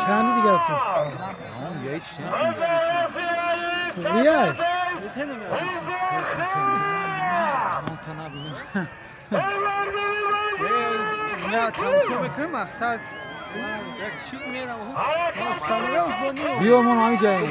Чанди дигар ту? Биай. Биё мон ҳамин ҷаем.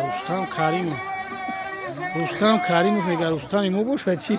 Рустам Каримов. Рустам Каримов мега Рустами мо бошад чӣ?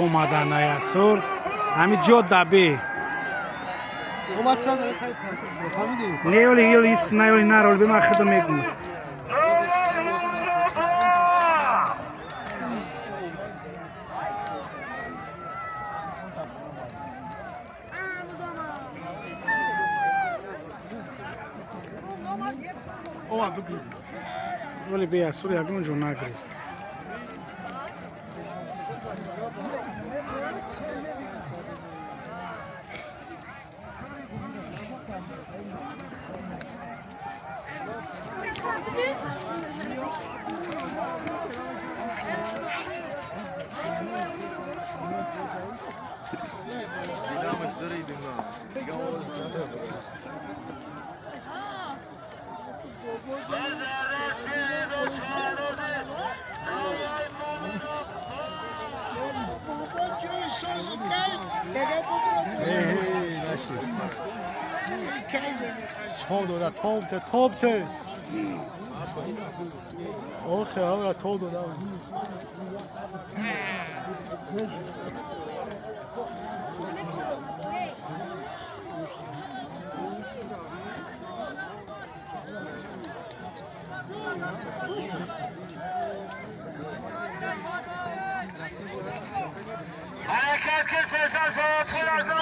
Омадан аясур ҳамин ҷо дабе неоли ёли ис наёли нарол бima хидм мекунам. Вале беасур ягон ҷо нагирифт. Том дода, том те, том те. Охе, амра том дода. حرکت که سه سال از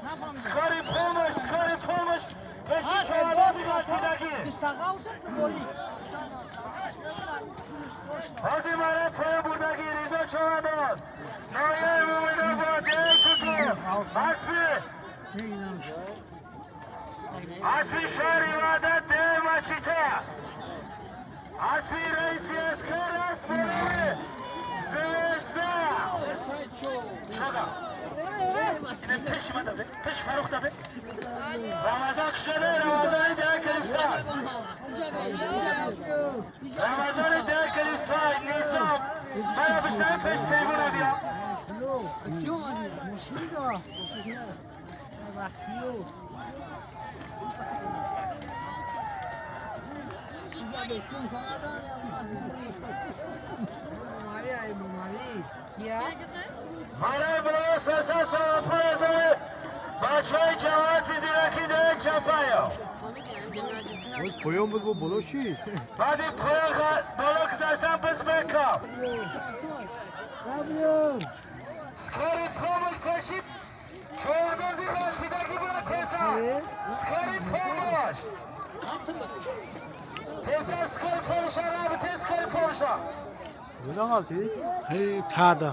Скорый помощь, скорый помощь. Пеши чавандози ғалтидагӣ. Ҳозир мара поён бурдагӣ Ризо чавандоз. Ноҳияи Муъминобод, деҳаи Куту. Аспи шаҳри Ваҳдат, деҳаи Мачита. Аспи раиси Аскар аст бо номи Звезда. Шода. Пеши ман дафе, пеши Фаррух дафе. Рамазон кушода, Рамазони деҳаи Калисфар. Рамазони деҳаи Калисфар, Низом. Мана бишнавӣ пеши трибуна биё. Мараи боло сесад сомон пул аз они бачаҳои ҷамоати зираки деҳаи Чапаё. Поён буд бо боло чӣ? Баъди поён боло гузаштан биз бекам. Скорый помощь пеши чордози ғалтидагӣ буд теза. Скорый помощь. Теза скорый помощь ра тез скорый помощь. Куда ғалтид? Ҳей тада.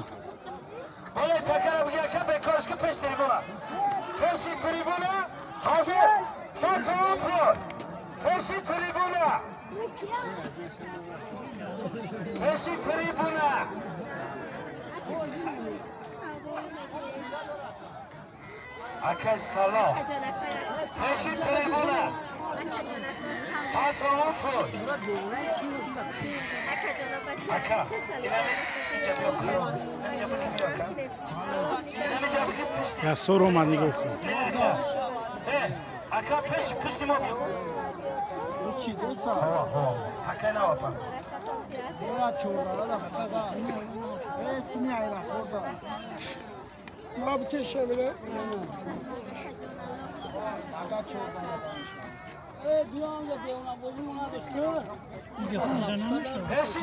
Боле такара буяка бекорш ки пеш трибуна. Пеши трибуна ҳозир 100 сомон пул. Пеши трибуна. Пеши трибуна. Акай салом. Пеши трибуна. 100 сомон пул. Ака, инами инҷа биё. Инҷа биё ака. Инами инҷа биё пеши. Ясор омад, нигоҳ кун. Ака пеш пеши мо биё. Ака навапа. Ора чордара да фақат. Э сими аэропорт. Ма бите шавила. Ага чордара. Пеши